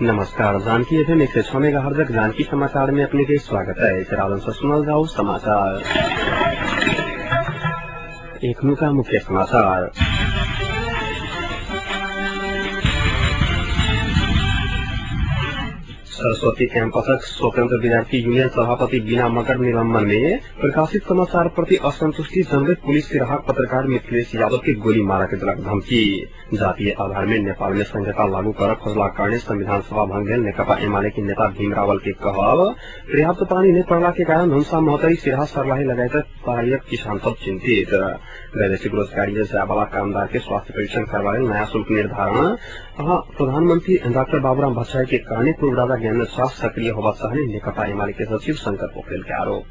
नमस्कार, Janaki FM 106 megahertz Janaki समाचार में अपने के स्वागत है। से सुनल जाओ समाचार। एखनुका मुख्य समाचार। सरस्वती कैंपसक स्वतंत्र विद्यार्थी यूनियन सभापति बिना मगर निलंबन में प्रकाशित समाचार प्रति असंतुष्टि जनबैत पुलिस सिराहाक पत्रकार मिथिलेश यादव के गोली मारा के देलक धमकी। जातीय आधार में नेपाल में संहिता लागू कर खोजलाक कारणे संविधान सभा भंग भेल नेकपा एमाले के नेता भीम रावल के कहब। पर्याप्त पानी नहीं पड़ला के कारण धनुषा, महोत्तरी, सिराहा, सर्लाही लगायत तराईक किसान सब चिंतित। वैदेशिक रोजगारी जायवाला कामदार के स्वास्थ्य परीक्षण करवा लेल नया शुल्क निर्धारण। प्रधानमंत्री डाक्टर बाबूराम भट्टराई के कारणे पूर्व राजा ज्ञानेन्द्र शाह सक्रिय होबा चाहने नेकपा एमाले के सचिव शंकर पोखरेल के आरोप।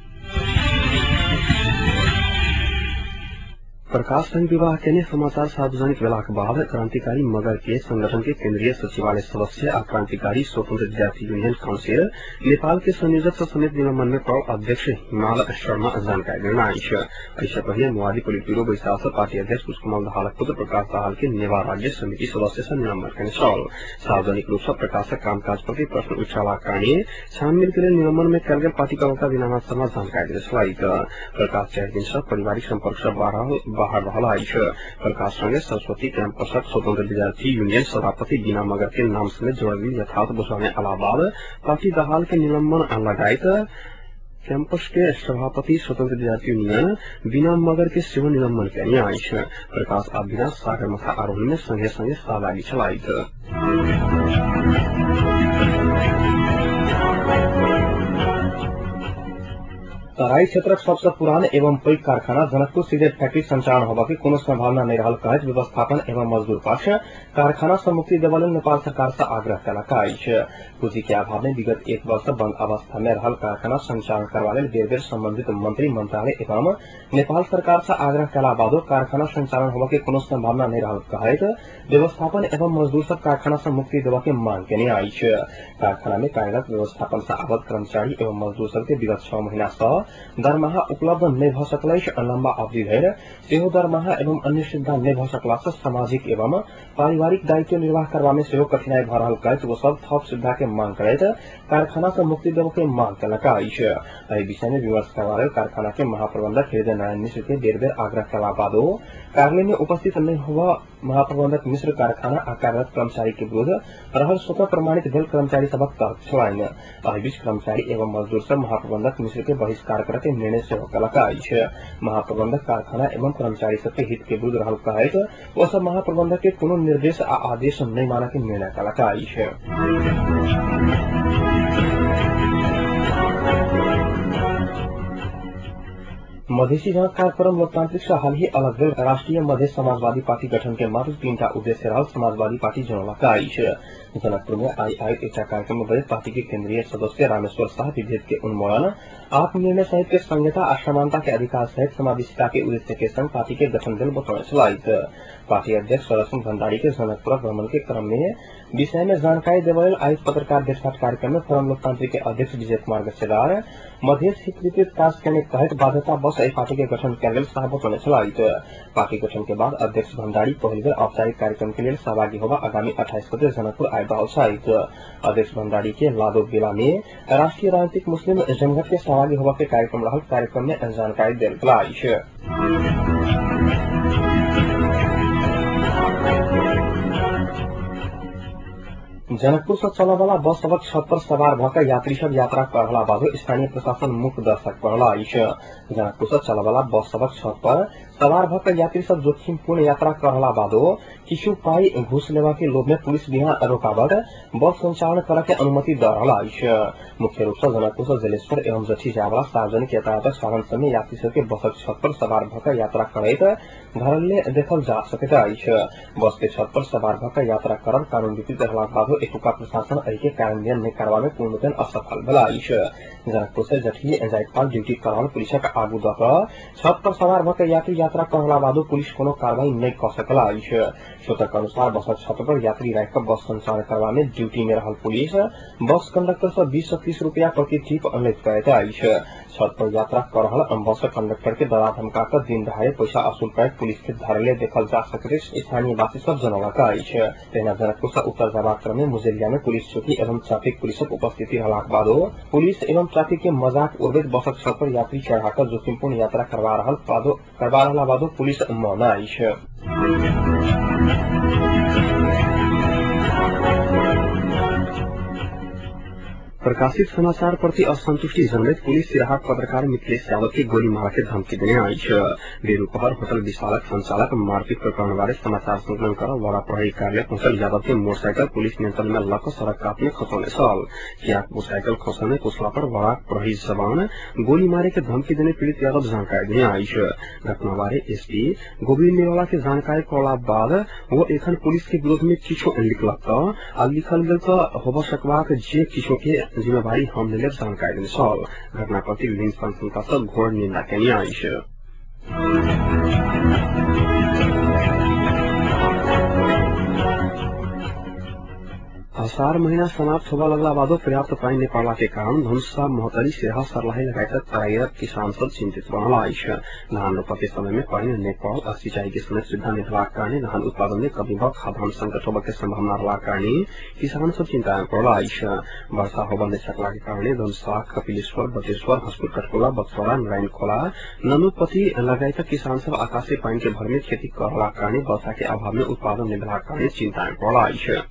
प्रकाश संघ विवाह केने समाचार सार्वजनिक भेलाक बाद क्रांतिकारी मगर के संगठन के केंद्रीय सचिवालय सदस्य आ क्रांतिकारी स्वतंत्र विद्यार्थी यूनियन काउंसिल नेपाल के संयोजक समेत निलंबन में पड़ल अध्यक्ष हिमाल शर्मा जानकारी देने अछि। एहिसँ पहिने माओवादी पोलिट ब्यूरो बैसार सँ पार्टी अध्यक्ष पुष्पकमल दाहालक पुत्र प्रकाश दाहाल के नेवा राज्य समिति सदस्य सँ निलंबन केने छल। सार्वजनिक रूप सँ प्रकाशक कामकाज प्रति प्रश्न उठेलाक कारणे छानबीन के लेल निलंबन में कयल गेल पार्टी प्रवक्ता दीनानाथ शर्मा जानकारी देने छलथि। प्रकाश 4 दिन सँ पारिवारिक संपर्क सँ बाहर रहल अछि। प्रकाश संगे सरस्वती कैंपसक स्वतंत्र विद्यार्थी यूनियन सभापति बिना मगर के नाम समेत जोड़ल गेल यथार्थ बुझबा में अयला बाद पार्टी दाहाल के निलंबन लगायत कैंपस के सभापति स्वतंत्र विद्यार्थी यूनियन बिना मगर के सेहो निलंबन केने अछि। प्रकाश आ बिना सागरमाथा आरोहण में संगे संगे सहभागी छलथि। तराई क्षेत्रक सबसँ पुरान एवं पैघ कारखाना जनकपुर सिगरेट फैक्ट्री संचालन होबा के कोनो संभावना नहि रहल कहैत व्यवस्थापन एवं मजदूर पक्ष कारखाना सँ मुक्ति देबा लेल नेपाल सरकार सँ आग्रह केलक अछि। पूंजी के अभाव में विगत 1 वर्ष बंद अवस्था में रहल कारखाना संचालन करबा लेल बेर बेर संबंधित मंत्री, मंत्रालय एवं नेपाल सरकार सँ आग्रह केला बादो कारखाना संचालन होबा के कोनो संभावना नहि रहल कहैत व्यवस्थापन एवं मजदूर सब कारखाना सँ मुक्ति देबा के मांग केने अछि। कारखाना में कार्यरत व्यवस्थापन सँ आबद्ध कर्मचारी एवं मजदूर सब के विगत 6 महीना सँ दरमाहा उपलब्ध नहि भऽ सकल अछि। लम्बा अवधि धरि सेहो दरमाहा एवं अन्य सुविधा नहि भऽ सकला सँ सामाजिक एवं पारिवारिक दायित्व निर्वाह करबा मे सेहो कठिनाई भऽ रहल कहैत ओ सब थप सुविधा के मांग करैत कारखाना सँ मुक्ति देबऽ के मांग केलक अछि। एहि विषय में विमर्श करबा लेल कारखाना के महाप्रबंधक हृदय नारायण मिश्र के बेर बेर आग्रह केला बादो कार्यालय में उपस्थित नहि होबऽ महाप्रबंधक मिश्र कारखाना आ कार्यरत कर्मचारी के विरूद्ध रहल स्वतः प्रमाणित भेल कर्मचारी सभक तर्क छलनि। एहि बीच कर्मचारी एवं मजदूर सब महाप्रबंधक मिश्र के बहिष्कार करऽ के निर्णय सेहो केलक अछि। महाप्रबंधक कारखाना एवं कर्मचारी सबके हित के विरूद्ध रहल कहैत ओ सब महाप्रबंधक के कोनो निर्देश आ आदेश नहि मानऽ के निर्णय केलक अछि। मधेसी जनक कार्यक्रम लोकतांत्रिक से हाल ही अलग भेल राष्ट्रीय मधेश समाजवादी पार्टी गठन के मात्र 3टा उद्देश्य रहल समाजवादी पार्टी जनौलक अछि। जनकपुर में आई आयोजित एकटा कार्यक्रम में बजैत पार्टी के केंद्रीय सदस्य रामेश्वर शाह विभेद के उन्मूलन, आत्मनिर्णय सहित के संहिता आ समानता के अधिकार सहित समावेशिता के उद्देश्य के संग पार्टी के गठन भेल बतौने छलथि। पार्टी अध्यक्ष शरद भंडारी के जनकपुर भ्रमण के क्रम में विषय में जानकारी देबय लेल आयोजित पत्रकार भेंटघाट कार्यक्रम में फोरम लोकतांत्रिक के अध्यक्ष विजय कुमार गच्छेदार मधेश हित विपरीत काज केने कहैत बाध्यतावश एहि पार्टी के गठन कयल गेल शाह बतौने छलथि। पार्टी गठन के बाद अध्यक्ष भंडारी पहिल बेर औपचारिक कार्यक्रम के लेल सहभागी होबा आगामी 28 गते जनकपुर आबि रहल छथि। अध्यक्ष भंडारी के लादो बेला में राष्ट्रीय राजनीतिक मुस्लिम जमघट के सहभागी होबा के कार्यक्रम रहल कार्यक्रम में जानकारी देल गेल अछि। जनकपुर से चलयवला बस सभक छत पर सवार भऽ कऽ यात्री सब यात्रा कऽ रहला बादो स्थानीय प्रशासन मुख्य दर्शक पड़ल अछि। जनकपुर से चलयवला बस सभक छत पर सवार भऽ कऽ यात्री सब जोखिमपूर्ण यात्रा कऽ रहला बादो किछु पाई घूस लेबा के लोभ में पुलिस बिना रोकावट बस संचालन करऽ के अनुमति दऽ रहल अछि। मुख्य रूप सँ जनकपुर से जलेश्वर एवं जठी जायवला सार्वजनिक यातायातक साधन सब में यात्री सब के बसक छत पर सवार भऽ कऽ यात्रा करैत धरले देखल जा सकैत अछि। बस के छत पर सवार भऽ कऽ यात्रा करब कानून विपरीत रहलाक बादो एतुका प्रशासन एहि के कार्यान्वयन नहि करबा में पूर्णतः असफल भेल अछि। जनकपुर से जठी जाइत काल ड्यूटी कऽ रहल पुलिसक आगू दऽ कऽ छत पर सवार भऽ कऽ यात्री यात्रा कऽ रहला बादो पुलिस कोनो कार्रवाई नहि कऽ सकल अछि। स्रोतक अनुसार बसक छत पर यात्री राखि कऽ बस संचालन करबा में ड्यूटी में रहल पुलिस बस कंडक्टर सँ 20 से 30 रुपया प्रति ट्रिप लैत करैत अछि। छत पर यात्रा कर रहल बसक कंडक्टर के डरा धमका कर दिन दहाड़े पैसा असूल करैत पुलिस के धरले देखल जा सकैत स्थानीय वासी सब जनौलक अछि। तहिना जनकपुर सँ उत्तर जयबाक क्रम में मुजेलिया में पुलिस चौकी एवं ट्रैफिक पुलिसक उपस्थिति रहलाक बादो पुलिस एवं ट्रैफिक के मजाक उड़बैत बसक छत पर यात्री चढ़ाकर जोखिमपूर्ण यात्रा करवा रहला बादो पुलिस मौन अछि। प्रकाशित समाचार प्रति असंतुष्टि जनबैत पुलिस सिराहाक पत्रकार मिथिलेश यादव के गोली मार के धमकी देने अछि। बेरूपहर होटल विशालक संचालक मारपीट प्रकरण बारे समाचार संकलन कर वड़ा प्रहरी कार्यालय पहुंचल यादव के मोटरसाइकिल पुलिस नियंत्रण में लक सड़क कात में खसौने छल। कियाक मोटरसाइकिल खसौने पूछला पर वड़ा प्रहरी जवान गोली मारे के धमकी देने पीड़ित यादव जानकारी देने अछि। घटना बारे एसपी गोविंद निराला के जानकारी करला बाद वो एखन पुलिस के विरोध में किछो लिखलक आ लिखल गेल त होब सकबाक जे किछो के जिम्मेवारी हम लेब जानकारी देने छल। घटना प्रति विभिन्न संघ संस्था सब घोर निंदा केने अछि। असार महीना समाप्त होबा लगला बादो पर्याप्त पानि नहि पड़ला के कारण धनुषा, महोत्तरी, सिरहा, सर्लाही लगायतक तराईक किसान सब चिंतित बनल अछि। धान रोपऽ के समय में पानि नहि पड़ल आ सिंचाई के समय सुविधा नहि भेलाक कारणे धान उत्पादन में कमी भ खाद्यान्न संकट होबऽ के संभावना रहलाक कारणे किसान सब चिंता में पड़ल अछि। वर्षा होबऽ नहि सकला के कारणे धनुषा, कपिलेश्वर, बटेश्वर, हंसपुर, कटकोला, बक्सौरा, नारायण खोला, ननुपति लगायतक किसान सब आकाशीय पानि के भर में खेती करलाक कारणे वर्षा के अभाव में उत्पादन नहि भेलाक कारणे चिंता में पड़ल अछि।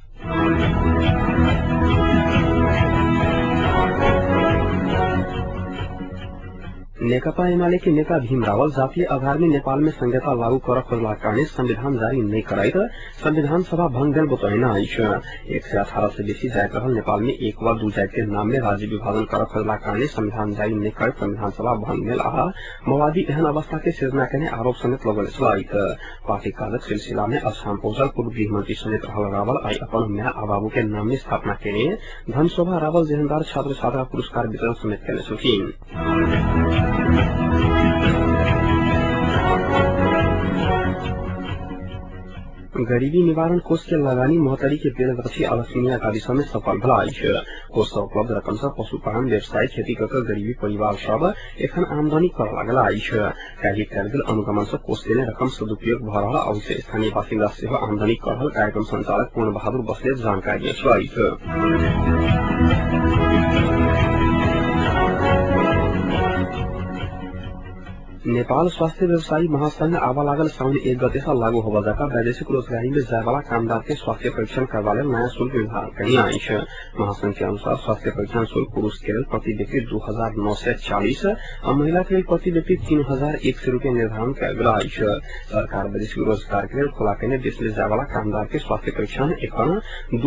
नेकपा एमाले के नेता भीम रावल जातीय आधार में नेपाल में संहिता लागू कर खोजलाक कारणे संविधान जारी नहीं कराइत संविधान सभा भंग भेल बतौने अछि। 118 से बेसी जाइत रहल नेपाल में एक वा दू जाति के नाम में राज्य विभाजन कर खोजलाक कारणे संविधान जारी नहीं करैत संविधान सभा भंग भेल आ माओवादी एहन अवस्था के सिर्जना केने आरोप समेत लगौने छलथि। पार्टी काजक सिलसिला में असम पहुंचल पूर्व गृहमंत्री समेत रहल रावल आई अपन माय आ बाबू के नाम में स्थापना केने धनशोभा रावल जेहनदार छात्र छात्रा पुरस्कार वितरण समेत केने छलखिन। गरीबी निवारण कोष के लगानी महोत्तरी के बेलगाछी अलसिनिया गाविस में सफल भेल अछि। कोष सँ उपलब्ध रकम सँ पशुपालन, व्यवसाय, खेती क के गरीबी परिवार सब एखन आमदनी कर लागल अछि। काल्हि कयल गेल अनुगमन सँ कोष देने रकम सदुपयोग भ रहल आ ओहि स्थानीय बासिन्दा सेहो आमदनी कर रहल कार्यक्रम संचालक पूर्ण बहादुर बस्नेत जानकारी देने छलथि। नेपाल स्वास्थ्य व्यवसायी महासंघ आवा लागल साउन 1 गते से लागू होबऽ जका वैदेशिक रोजगारी में जायवाला कामदार के स्वास्थ्य परीक्षण करवा लेल नया शुल्क निर्धारण केने अछि। महासंघ के अनुसार स्वास्थ्य परीक्षण शुल्क पुरुष के लेल प्रति व्यक्ति 2940 आ महिला के लेल प्रति व्यक्ति 3100 रूपया निर्धारण कयल गेल अछि। सरकार वैदेशिक रोजगार के लेल खोला केने देश में जायवाला कामदार के स्वास्थ्य परीक्षण एखन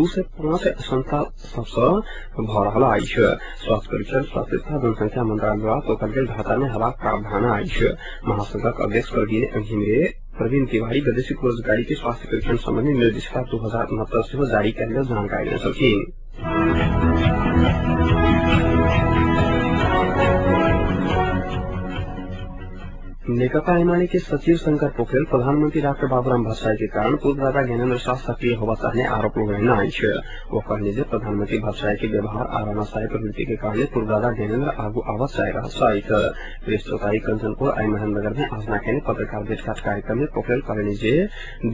2 से 5 संस्था सबसँ भ रहल अछि। स्वास्थ्य परीक्षण स्वास्थ्य तथा जनसंख्या मंत्रालय द्वारा तोकल गेल ढांचा में हेबाक प्रावधान अछि। महासंघक अध्यक्ष प्रवीण तिवारी वैदेशिक रोजगारी के स्वास्थ्य परीक्षण संबंधी निर्देशिका 2069 सेहो जारी कयल गेल जानकारी देने छलखिन। नेकपा एमाले के सचिव शंकर पोखरेल प्रधानमंत्री डाक्टर बाबूराम भट्टराई के कारण पूर्व राजा ज्ञानेन्द्र शाह सक्रिय होबा चाहने आरोप लगौने अछि। वो कहने जे प्रधानमंत्री भट्टराई के व्यवहार आ राणाशाही प्रवृत्ति के कारण पूर्व राजा ज्ञानेन्द्र आगू आवत चाहि रहल छथि। प्रेस चौतारी कंचनपुर आई महेन्द्रनगर में आज नाकेने पत्रकार भेटघाट कार्यक्रम में पोखरेल कहलनि जे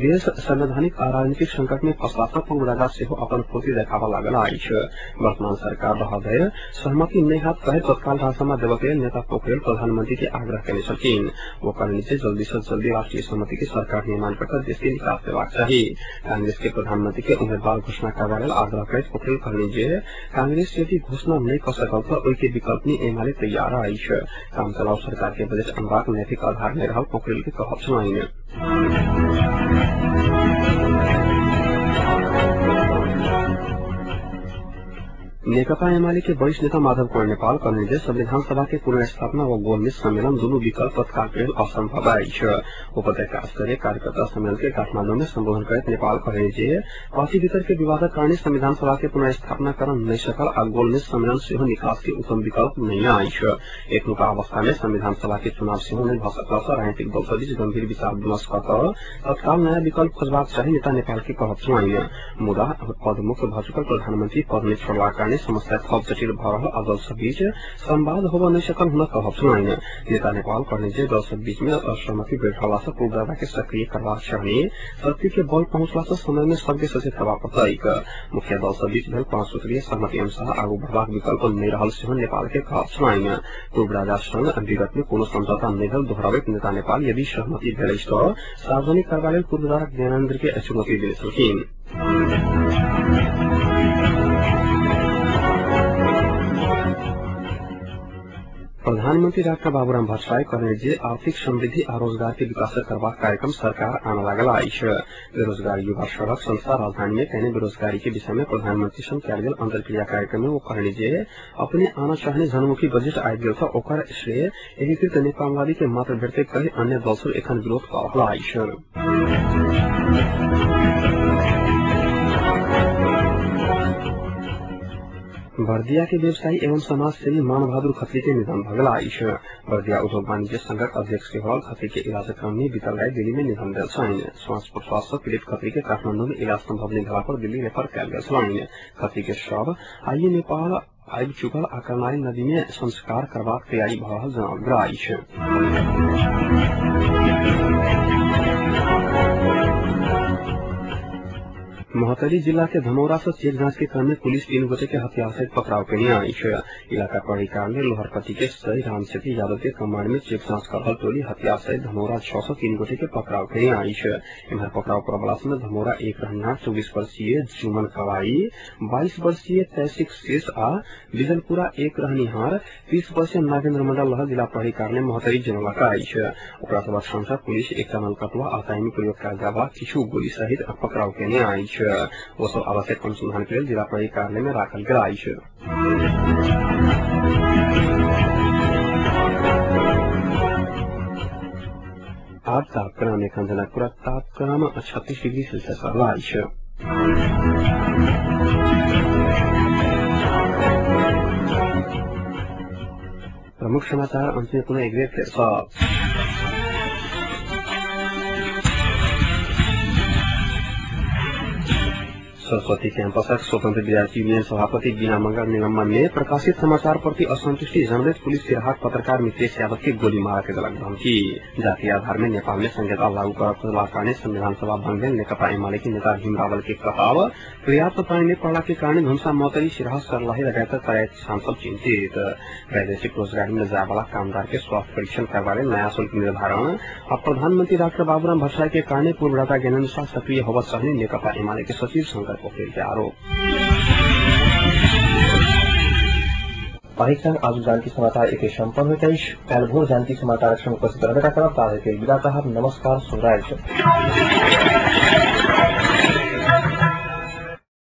देश संवैधानिक आ राजनीतिक संकट में फंसला सँ पूर्व राजा सेहो अपन फुर्ती देखाबऽ लागल अछि। वर्तमान सरकार रहल धरि सहमति नहि हैत कहैत तत्काल राजनामा देबऽ के लेल नेता पोखरेल प्रधानमंत्री के आग्रह केने छलखिन। वो कहलनि जे जल्दी से जल्दी राष्ट्रीय सहमति के सरकार निर्माण कर देश के निकास देबाक चाही। कांग्रेस के प्रधानमंत्री के उम्मीदवार घोषणा करबा लेल आग्रह करैत पोखरेल कहलनि जे कांग्रेस यदि घोषणा नहि क सकल त ओहि के विकल्प में एमाले तैयार अछि। काम चलाऊ सरकार के बजट अनबाक नैतिक आधार नहि रहल पोखरेल के कहब छलनि। नेकपा एमाले के वरिष्ठ नेता माधव कुमार नेपाल कहलनि जे संविधान सभा के पुनर्स्थापना व गोलमेज सम्मेलन दुनू विकल्प तत्काल लेल असंभव अछि। उपत्यका स्तरीय कार्यकर्ता सम्मेलन के काठमांडू में संबोधन करैत नेपाल कहलनि जे पार्टी भीतर के विवादक कारणे संविधान सभा के पुनर्स्थापना कर नहि सकल आ गोलमेज सम्मेलन सेहो निकास के उत्तम विकल्प नहि अछि। एखनुका अवस्था में संविधान सभा के चुनाव सेहो नहि भ सकला सँ राजनीतिक दल सब बीच गंभीर विचार विमर्श क तत्काल नया विकल्प खोजबाक चाही नेता नेपाल के कहब छलनि। मुदा पदमुक्त भ चुकल प्रधानमंत्री पद नहि छोड़लाक कारणे कारणे समस्या थप जटिल भ रहल आ दल सब बीच संवाद होब नहि सकल हुनक कहब छलनि। नेता नेपाल कहने जे दल सब बीच में असहमति बढ़ रहला से पूर्वदाता के सक्रिय करबाक चाही। शक्ति के बल पहुंचला से समय में सबके सचेत हेबा पड़तैक। मुख्य दल सब बीच भेल 5 सूत्रीय सहमति अनुसार आगू बढ़बाक विकल्प नहि रहल सेहो नेपाल के कहब छलनि। पूर्व राजा संग विगत में कोनो समझौता नहि भेल दोहराबैत नेता नेपाल यदि सहमति भेल अछि तऽ सार्वजनिक करबा लेल पूर्व राजा ज्ञानेन्द्र के चुनौती देने छलखिन। प्रधानमंत्री डाक्टर बाबूराम भट्टराई कहने जे आर्थिक समृद्धि आ रोजगार के विकास करबाक कार्यक्रम सरकार आन लागल अछि। बेरोजगार युवा सड़क संस्था राजधानी में कयने बेरोजगारी के विषय में प्रधानमंत्री संग कयल गेल अंतर्क्रिया कार्यक्रम में ओ कहने जे अपने आना चाहने जनमुखी बजट आबि गेल तऽ ओकर श्रेय एकीकृत नेपालवादी के मात्र भेटतै कहि अन्य दल सब एखन विरोध कऽ रहल अछि। बर्दिया के व्यवसायी एवं समाजसेवी मानबहादुर खत्री के निधन भ गेल अछि। बर्दिया उद्योग वाणिज्य संघक अध्यक्ष के रहल खत्री के इलाजक क्रम में बीतल राति दिल्ली में निधन भेल छलनि। श्वास प्रश्वास सँ पीड़ित खत्री के काठमांडू में इलाज संभव नहि भेला पर दिल्ली रेफर कयल गेल छलनि। खत्री के शव आइए नेपाल आबि चुकल आ कर्णाली नदी में संस्कार करबाक तैयारी भ रहल जनाओल गेल अछि। महोत्तरी जिला के धमौरा से चेक जांच के क्रम में पुलिस 3 गोटे के हथियार सहित पकड़ाव केने अछि। इलाका प्रहरी कार्यालय लोहरपट्टी के सही राम सेठी यादव के कमांड में चेक जांच कर रहल टोली हथियार सहित धमौरा 6 से 3 गोटे के पकड़ाव केने अछि। एम्हर पकड़ाव करबला में धमौरा 1 रहनिहार 24 वर्षीय जुमन कवाई, 22 वर्षीय तैसिक शेष आ बिजलपुरा 1 रहनिहार 30 वर्षीय नागेन्द्र मंडल रहल जिला प्रहरी कार्यालय महोत्तरी जनौलक अछि। ओकरा सभक संग पुलिस एकटा नलकटुआ आ ताहिमे प्रयोग कयल जायवला किछु गोली सहित पकड़ाव केने अछि। ओ सब आवश्यक अनुसंधान के लेल जिला प्रहरी कार्यालय में राखल गेल अछि। आब तापक्रम एखन जनकपुरक तापक्रम 36 डिग्री सेल्सियस रहल अछि। प्रमुख समाचार अंत में पुनः एक बेर फेर सँ। सरस्वती कैंपसक स्वतंत्र विद्यार्थी यूनियन सभापति बीना मंगल निलंबन में प्रकाशित समाचार प्रति असंतुष्टि जनबैत पुलिस सिरहाक पत्रकार मित्रेश यादव के गोली मार के देलक धमकी। जातीय आधार में नेपाल में संहिता लागू करब कारणे संविधान सभा भंग भेल नेकपा एमाले के नेता भीम रावल के कहब। पर्याप्त पानी नहि पड़ला के कारण धनुषा, महोत्तरी, सिरहा, सर्लाही लगायत तराई किसान सब चिंतित। वैदेशिक रोजगारी में जायवाला कामदार के स्वास्थ्य परीक्षण करबा लेल नया शुल्क निर्धारण आ प्रधानमंत्री डाक्टर बाबूराम भट्टराई के कारणे पूर्व राजा ज्ञानेन्द्र शाह सक्रिय होबऽ चाहने नेकपा एमाले के सचिव शंकर पोखरेल के आरोप। एहि संग आजुक जानकी समाचार एते सम्पन्न होइत अछि। काल्हि भोर जानकी समाचारक संग उपस्थित रहबे करब। ताधरि के विदा चाहब। नमस्कार, शुभरात्रि।